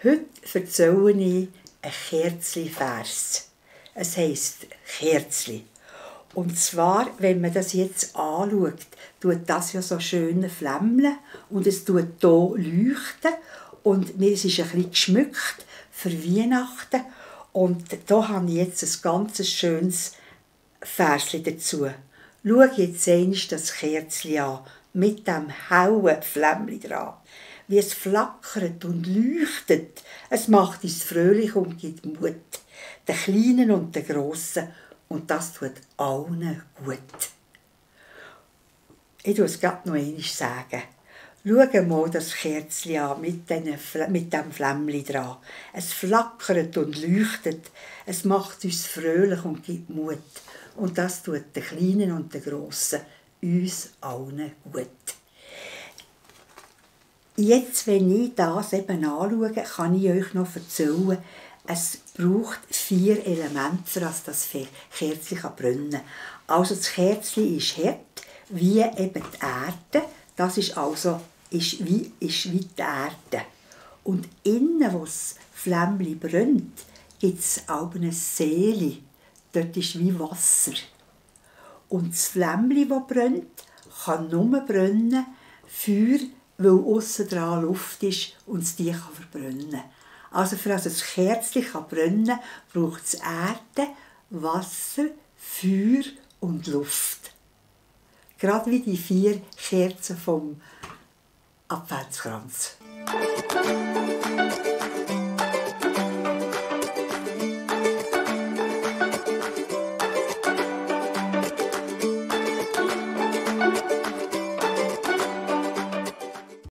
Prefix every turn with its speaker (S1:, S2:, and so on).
S1: Heute erzähle ich ein Kerzli-Vers. Es heisst Kerzli. Und zwar, wenn man das jetzt anschaut, tut das ja so schön flämmeln und es tut hier leuchten und es ist ein bisschen geschmückt für Weihnachten. Und da habe ich jetzt ein ganz schönes Versli dazu. Schau jetzt einmal das Kerzli an, mit dem hellen Flämmchen dran. Wie es flackert und leuchtet. Es macht uns fröhlich und gibt Mut. Den Kleinen und den Grossen. Und das tut allen gut. Ich sage es gerade noch einmal sagen. Schau mal das Kerzchen an mit dem Flämmchen dran. Es flackert und leuchtet. Es macht uns fröhlich und gibt Mut. Und das tut den Kleinen und den Grossen uns allen gut. Jetzt, wenn ich das eben anschaue, kann ich euch noch erzählen, es braucht 4 Elemente, für das Kerzchen brennen kann. Also das Kerzchen ist hart, wie eben die Erde. Das ist wie die Erde. Und innen, wo das Flämmchen brennt, gibt es auch eine Seele. Dort ist wie Wasser. Und das Flämmchen, das brennt, kann nur brennen, weil aussen dran Luft ist und es die verbrennen kann. Also für das Kerzchen brennen kann, braucht es Erde, Wasser, Feuer und Luft. Gerade wie die 4 Kerzen vom Adventskranz.